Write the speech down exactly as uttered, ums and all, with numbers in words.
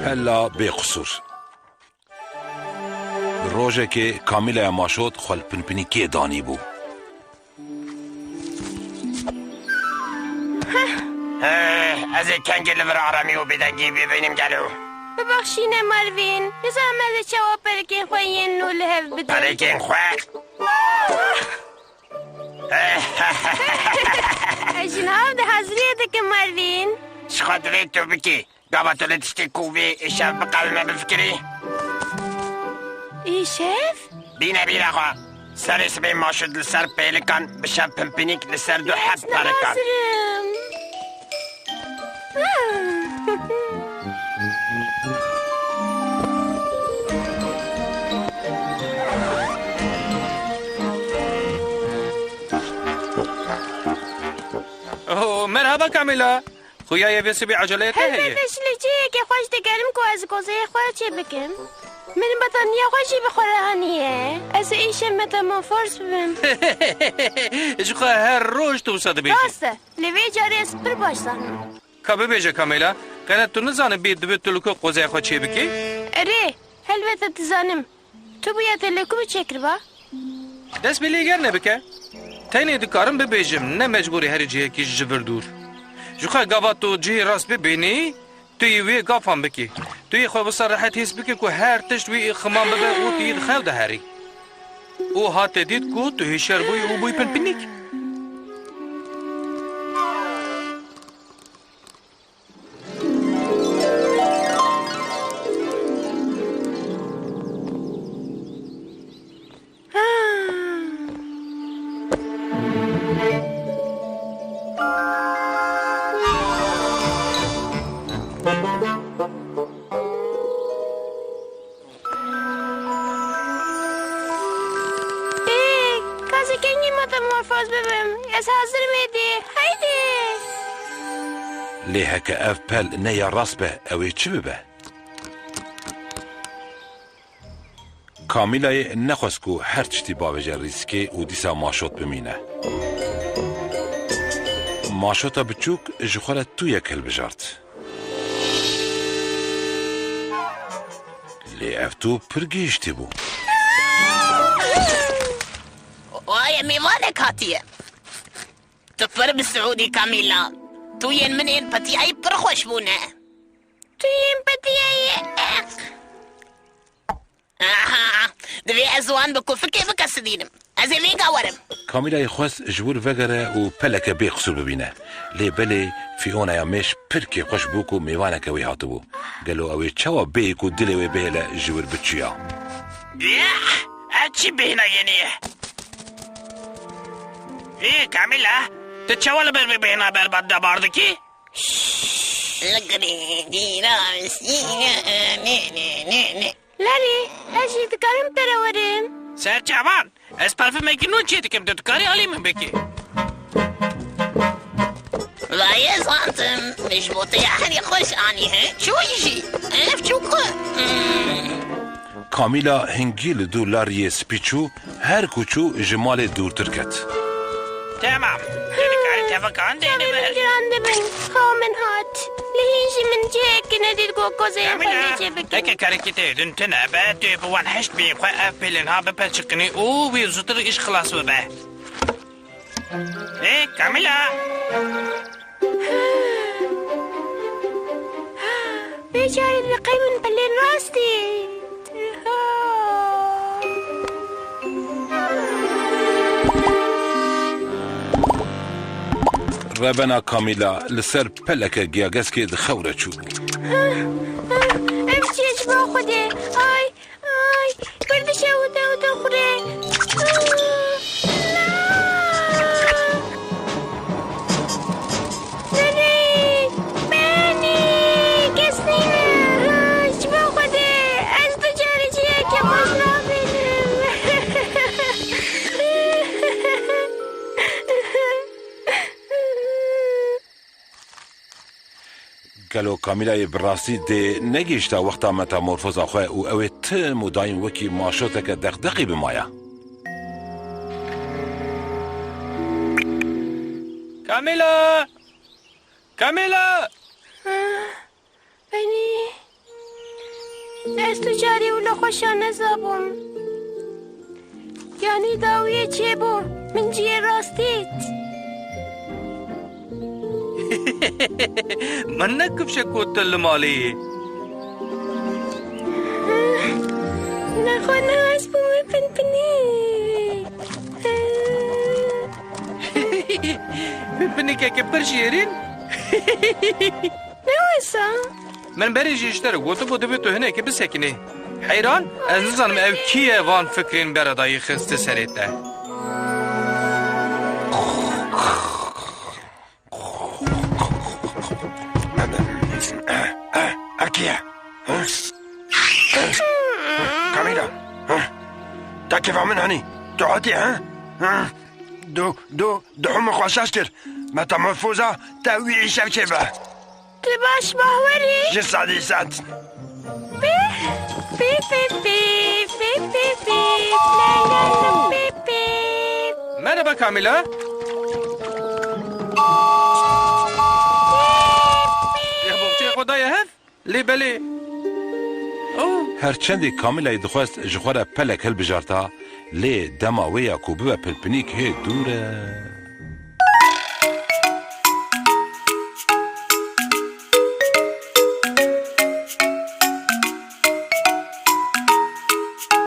Pela bê qisûr. Rojekê Kamîlaya Maşot xwe li pinpinîkê danîbû. Eh, ez ê kengê li vir aramî û bêdengî bibînim gelo. Bibexşîne Marvin, nizanim ez ê çawa perekên xwe yên nû li hev bidim. Perekên xwe? Ez ji nav de haziriyê dikim Marvin. Ji xwe divê tu bikî. Gava tu li tiştê ku vê îşev biqewime bifikirî? Îşev? Bîne bîra xwe. Serê sibê Maşot li ser pêlikan, bi şev pimpinîk li ser du heb perikan. Hazir im. Oh, merhaba Kamîla. Xuya ye vê sibê eceleyê te heye? Helbet ez ji li cihekê xweş digerim ku ez gozeyê xwe çê bikim. Min betaniya xwe jî bi xwe re aniye. Ez ê îşev metamorfoz bibim. Ji xwe her roj tu wisa dibêjî. Rast e. Lê vê carê ez pir baş zanim. Ka bibêje Kamîla, qene tu nizanibî divê tu li ku qozeyê xwe çê bikî? Erê, helbet ez dizanim. Tu bûya te li ku çêkiriba? Dest bi lêger nebike. Tenê dikarim bibêjim, ne mecbûrî herî cihekî ji vir dûr. Ji xwe gava tu cihê rast bibînî, tu yê wê gafan bikî. Tu yê xwe wisa rehet hîs bikî ku her tişt wî ximan bibe û tu yê di xew de herî. Û hate dît ku tu hişyar bûyî û bûyî pinpinîk. Ê, ka ez ê kengî metamorfoz bibim. Ez hazir im êdî. Heydê! Lê heke ev pel ne ya rast be, ew ê çi bibe? Kamîlayê nexwest ku her tiştî bavêje rîskê û dîsa Maşot bimîne. Maşota biçûk ji xwe re tûyek hilbijart. Lê ev tû pir gihîştî bû. Waye mêvanek hatiye. Tu pir bi siûdî Kamîla. Tûyên min ên petiyayî pir xweş bûne. Tûyên petiyayî, eh. Aha, divê ez wan bi kufikê bikesidînim. Ez ê vêga werim. Kamîlayê xwest ji wir vegere û peleke bê qisûr bibîne. Lê belê Fîonaya mêş pir kêfxweş bû ku mêvaneke wê hatibû. Gelo ew ê çawa bêyî ku dilê wê bihêle ji wir biçûya? Yeh! Ev çi bêhna yenê ye? Ê, Kamîla, tu çawa li ber vê bêhna berbat de bar dikî? Şşş! Li girê dîra sîne, ne, ne, ne, ne. Larî, ez jî dikarim te re werim. Ser çavan, ez parfumekî nû çê dikim, tu dikarî alî min bikî. Vayê zantim, min ji bo te ya herî xweş anî he, çûyî jî. Ev çûku. Hmm. Kamîla hingî li dû Lariyê spî çû, her ku çû ji malê dûrtir ket. Temam. Tu dikarî tevekan Xawê min girandibin. Xaw min hat. Lê hîn jî min cihekî nedît ku kozeyê xwe Kamîla, lê çê bikim. Heke karekî te din tune be, tu yê bi wan heşt bêyî xwe ev pêlên ha bipeçiqinî û wê zûtir îş xilas bibe. Ê, Kamîla! Vê carê diqeywin pelên rastî. Rebena Kamîla li ser peleke giyageskê di xew re çûbû. Ev çi ji bo Xwedê? Ay, ay, pir dişewite û dixure. Nenê, benê, kes nîne. Ji bo Xwedê, ez tu carê cihekê xweş nabînim. Gelo Kamîlayê bi rastî dê negihişta wexta metamorfoza xwe û ew ê tim û daîm wekî maşoteke deqdeqî bimaya? Kamîla! Kamîla! Benî, Ez tu carî wilo xweşa nezabûm. Yanî dawiyê çêbû, min cihê rast dît. Min nekifşe ku tu li malê yî. Nexwe ne ez bûme pinpinîk. Pinpinîkeke pir şêrîn. Ne wisa? Min berê jî ji te re gotibû, divê tu hinekî bisekinî. Heyran, ez nizanim ew kî ye van fikrên beredayî xiste serê te. Ev kî ye? Kamîla, te kêfa min henî? Tu hatî, he? Du, du, du min xwe şaş kir. Metamorfoza te wî îşev çêbe. Tu baş bahwerî? Ji sedî sed. Pî, pî, pî, pî, pî, pî, pî, pî, la, la, la, pî, pî. Merhaba Kamîla. Yê boxçeyê xwe daye hev? Lê belê. Oh. Her çendê Kamîlayê dixwest ji xwe re pelek hilbijarta, lê dema wê ya ku bibe pilpinîk hê dûr e.